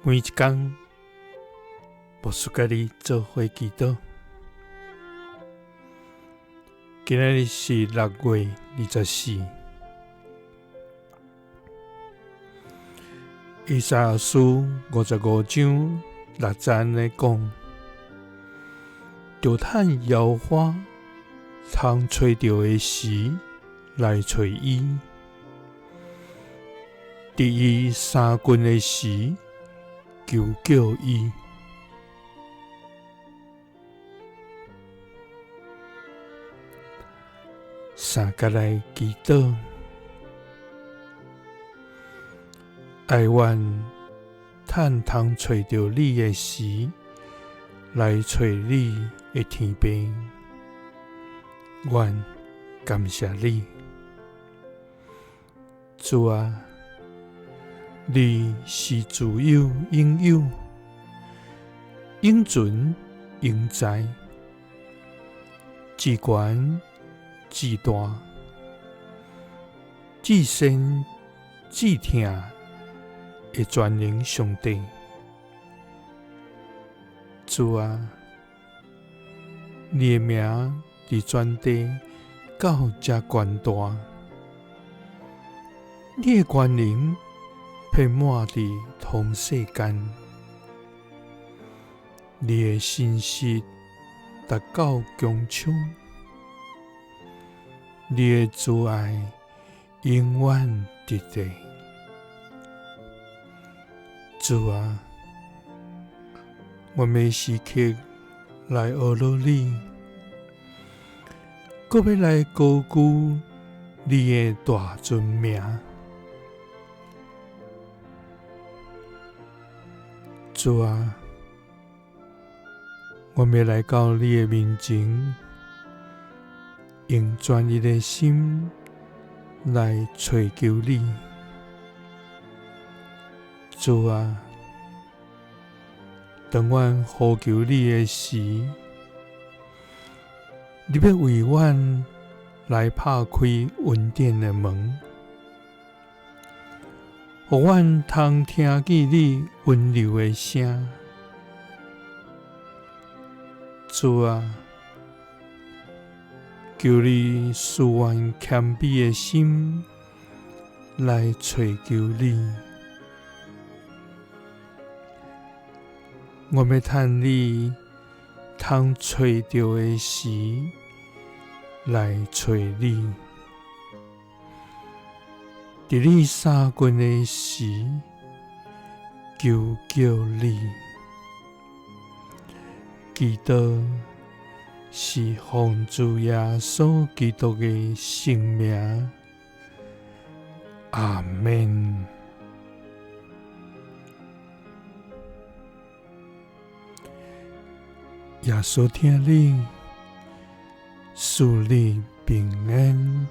每一工，牧师佮你做伙祈祷。今仔日是6月24，以赛亚书55章6节按呢讲：著趁耶和华通揣著的时来揣伊，伫伊相近的时求叫伊。三佮来祈祷，哀愿趁通揣著你的时来揣你的天父，阮感谢你，主啊，你是自有永有、永存永在、至悬至大、至善至疼的全能上帝。主啊，你的名伫全地到遮悬大，你的权能遍满伫通世间，你的信实达到穹苍，你的慈爱永远伫地。主啊，阮欲时刻来学罗你，阁欲来高举你的大尊名。主啊，阮欲来到你的面前，用专一的心来揣求你。主啊，当阮呼求你的时，你欲为阮来拍开恩典的门，予阮通听见你温柔的声。主啊，求你赐阮谦卑的心来揣求你。我欲趁你通揣著的时来揣你，伫你相近的时求叫你。祈祷是奉主耶稣基督的圣名，阿们。耶稣疼你，赐你平安。